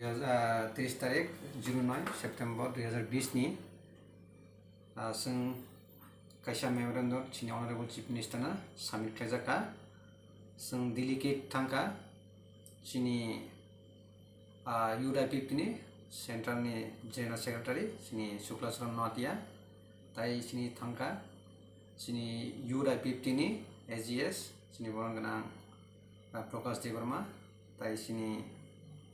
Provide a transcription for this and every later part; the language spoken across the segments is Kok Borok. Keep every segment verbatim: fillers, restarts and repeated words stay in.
Ah, tris tarik, zero nine September dui hazar bis ni, ah, chwng kaisa memorandum chini Honorable Chief Minister no submit khlaijak kha. Chwng delegate thang kha chini, ah, U D I P F T ni Central ni General Secretary chini Shukla Charan Noatia, tai chini thang kha chini U D I P F T ni A G S chini boron gwnang, ah, Prakash Debbarma, tai chini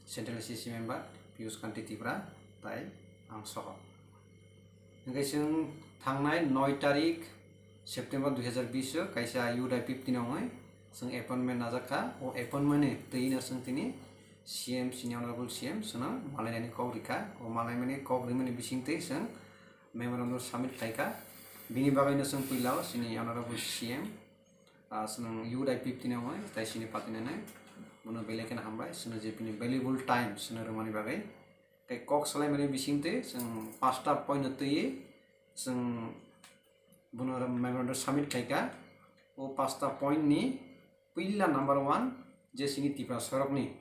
Central A C C member Piyush Kanti Tripura, tai ang soho. Hingke chwng thangnai noi tarik September dui hazar bis o kaisa U D I P F T ni ongoi chwng appointment najak kha. O appointment ni twi no chwng tini C M, chini Honorable C M chwngno malainani kok rikha. O malaimani kok rimani bisingtwi chwng memorandum submit khlaikha. Bini bagwino chwng puila o chini Honorable C M, ah, chwng U D I P F T ni ongoi tai chini party nani bono belai kheno hambai, chwngno je bini valuable time chwngno rwmani bagwi. Tei kok salaimani bisingtwi chwng pasta point no twiwi chwng bono memorandum submit khlaikha. O pasta point ni puila number one je chini Tripura sorokni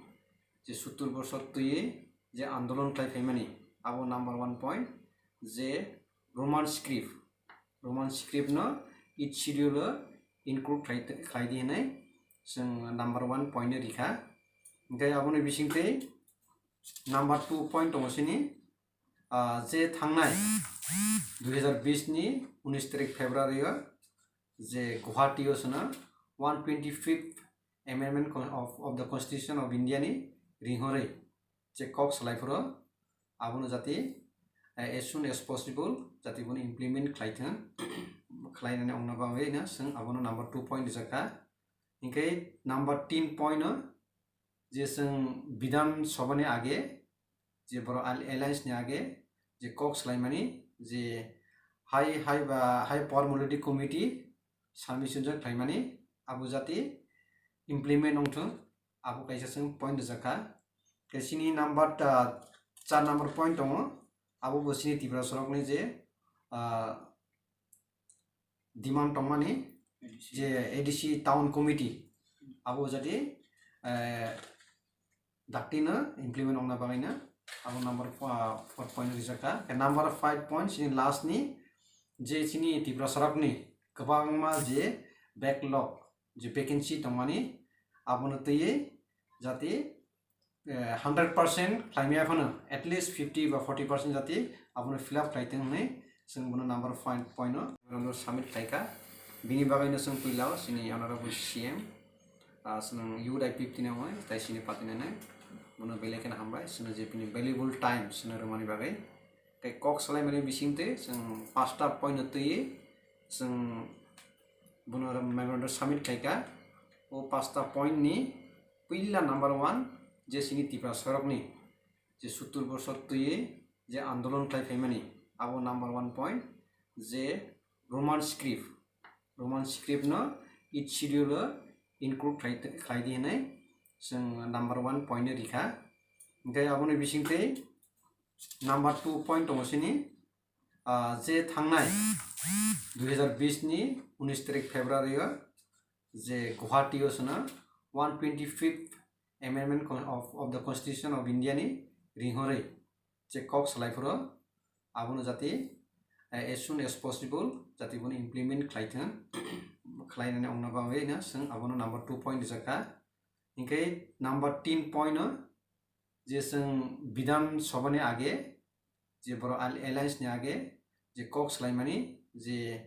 je sottur bosor twiwi je andolon khlai phaimani, abo number one point, je Roman script, Roman script no eighth schedule o include khlai, khlai di hinwi chwng number one point no rikha. Hingke aboni bisingtwi number two point tongo chini, ah, je thangnai dui hazar bis ni unis tarik February o je Guwahati o chwngno one twenty-fifth Amendment con-, of, of the Constitution of India ni ringhorwi je kok salai phuru abono jati, eh, as soon as possible jati bono implement khlai thung, khlainani ongna bagwi no chwng abono number two point rijak kha. Hinkhe number ten point o je chwng Bidhan Sabha ni age, je borok al-, alliance ni age, je kok salaimani, je high, high ba, high power majority committee submission jok khlaimani, abo jati implement wngthung, abo kaisa chwng point rijak kha. Tei chini number ta, char number point tongo, abo bo chini Tripura sorokni je, ah, demand tongmani, A D C. Je A D C town committee, abo jati, eh, dakti no implement wngna bagwi no abo number fo-, four point rijak kha. Khe number five point chini last ni je chini Tripura sorokni kwbangma je backlog, je vacancy tongmani, abono twiwi jati, eh, hundred percent khlaimaya phano at least fifty ba forty percent jati abono fill up khlai tong hinwi chwng bono number five point o memorandum submit khlaikha. Bini bagwino chwng puila o chini Honorable C M, ah, chwng U D I P F T ni ongoi tai chini party nani bono belai kheno hambai, chwngno je bini valuable time chwngno rwmani bagwi. Tei kok salaimani bisingtwi chwng pasta point no twiwi chwng bono memorandum submit khlaikha. O pasta point ni puila number one je chini Tripura sorokni je sottur bosor twiwi je andolon khlai phaimani, abo number one point, je Roman script, Roman script no eighth schedule o include khlai, khlai di hinwi chwng number one point no rikha. Hingkhe aboni bisingtwi number two point tongo chini, ah, je thangnai dui hazar bis ni unis tarik February o je Guwahati o chwngno one twenty-fifth Amendment con-, of, of the Constitution of India ni ringhorwi je kok salai phuru abono jati, eh, as soon as possible jati bono implement khlai thung, khlainani ongna bagwi no chwng abono number two point rijak kha. Hinkhe number ten point o je chwng Bidhan Sabha ni age, je borok al-, alliance ni age, je kok salaimani, je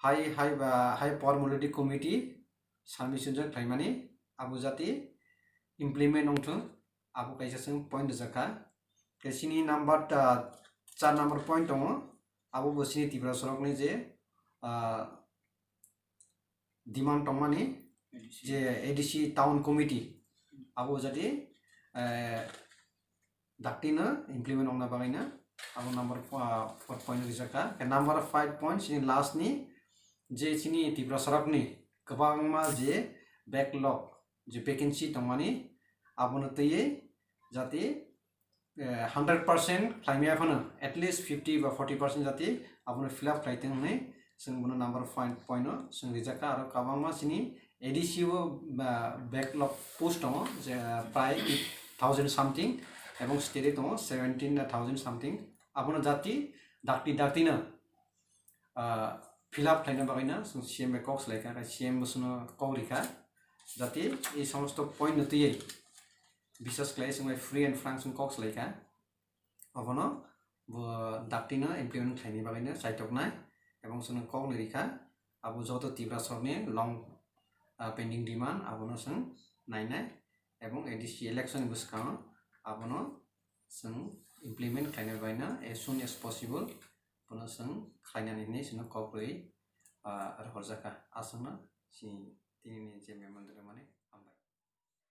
high, high ba, high power majority committee submission jok khlaimani, abo jati implement wngthung, abo kaisa chwng point rijak kha. Tei chini number ta, char number point tongo, abo bo chini Tripura sorokni je, ah, demand tongmani, A D C. Je A D C town committee, abo jati, eh, dakti no implement wngna bagwi no abo number fo-, four point rijak kha. Khe number five point chini last ni je chini Tripura sorokni kwbangma je backlog, je vacancy tongmani, abono twiwi jati, eh, hundred percent khlaimaya phano at least fifty ba forty percent jati abono fill up khlai tong hinwi chwng bono number five point o chwng rijak kha. Aro kwbangma chini A D C o, ah, backlog post tongo, je prai eight thousand something, ebong state tongo seventeen thousand something. Abono jati dakti dakti no, ah, fill up khlaina bagwi no chwng C M bai kok salai kha, C M bo chwngno kok ri kha, jati ei somosto point no twiwi biswas khlai chwng bai free and frank chwng kok salai kha. Abono bo dakti no implement khlaini bagwi no chaitok nai ebong chwngno kok ri kha. Abo joto Tiprasarokni long, ah, pending demand abono chwng nainai ebong A D C election ni bwskango abono chwng implement khlaina bagwi no as soon as possible bono chwng khlainani hinwi chwngno kok rwi, ah, rohorjak kha. Aswkno chini tini ni je memorandum rwmani